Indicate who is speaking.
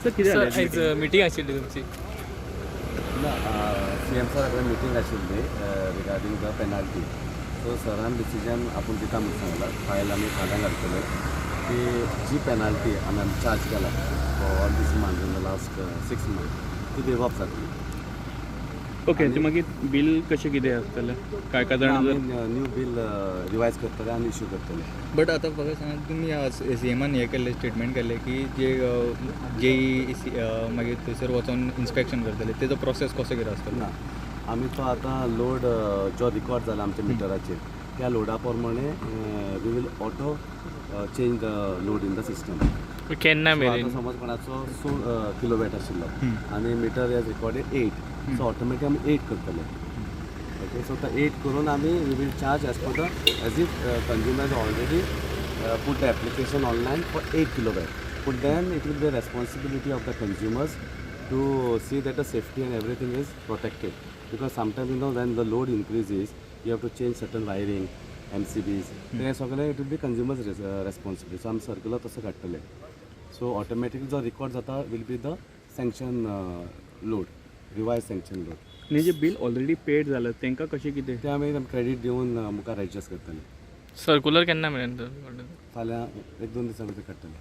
Speaker 1: Sir, कितें
Speaker 2: sir,
Speaker 1: जालें?
Speaker 2: आयज मिटींग आशिल्ली तुमची.
Speaker 3: ना, सी एम सरा कडेन मिटींग आशिल्ली रिगार्डींग the penalty. सो सरान डिसिजन आपूण दिता म्हूण सांगला. फायल आमी फाल्यां घालतले की जी पेनाल्टी आमी चार्ज केला for all this month, in the last 6 month, ती वेव ऑफ जातली.
Speaker 1: ओके, ते मागीर बील कशें कितें आसतलें? काय काय जाण
Speaker 3: आमी
Speaker 1: जर
Speaker 3: न्यू बील रिवायज करतले आनी इश्यू करतले.
Speaker 4: बट आतां म्हाका सांगा, तुमी सीएमान हें केल्लें, स्टेटमेंट केल्लें की जे जेई मागीर थंयसर वचोन इन्स्पेक्शन करतले, तेजो प्रोसेस कसो कितें आसतलो?
Speaker 3: ना, आमी तो आतां लोड जो रिकॉर्ड जाला आमच्या मिटराचेर, त्या लोडा प्रमाणे we will auto change the load in the system.
Speaker 2: केन्ना
Speaker 3: So,
Speaker 2: मेरेन?
Speaker 3: आतां समज कोणाचो सो किलोवॅट आशिल्लो आनी meter has recorded 8, so automatic आमी एट करतले. ओके, सो तो एट करून आमी we will charge as per the as if consumer already put the application online for 8 kilowatt. But then it will be responsibility of the consumers to see that the safety and everything is protected, because sometimes when the load increases, you have to change certain wiring, MCBs. ते सगळें it will be consumers' responsibility. So आमी circular तसो काडटले. So automatically जो record जाता will be the sanction load, revise sanction load.
Speaker 1: आनी जे bill already पेड जालें, तांकां कशें कितें?
Speaker 3: ते आमी क्रेडीट दिवन मुखार एडजस्ट करतले.
Speaker 2: सर्कुलर केन्ना मेरेन तर?
Speaker 3: फाल्यां एक दोन दिसां भितर काडटले.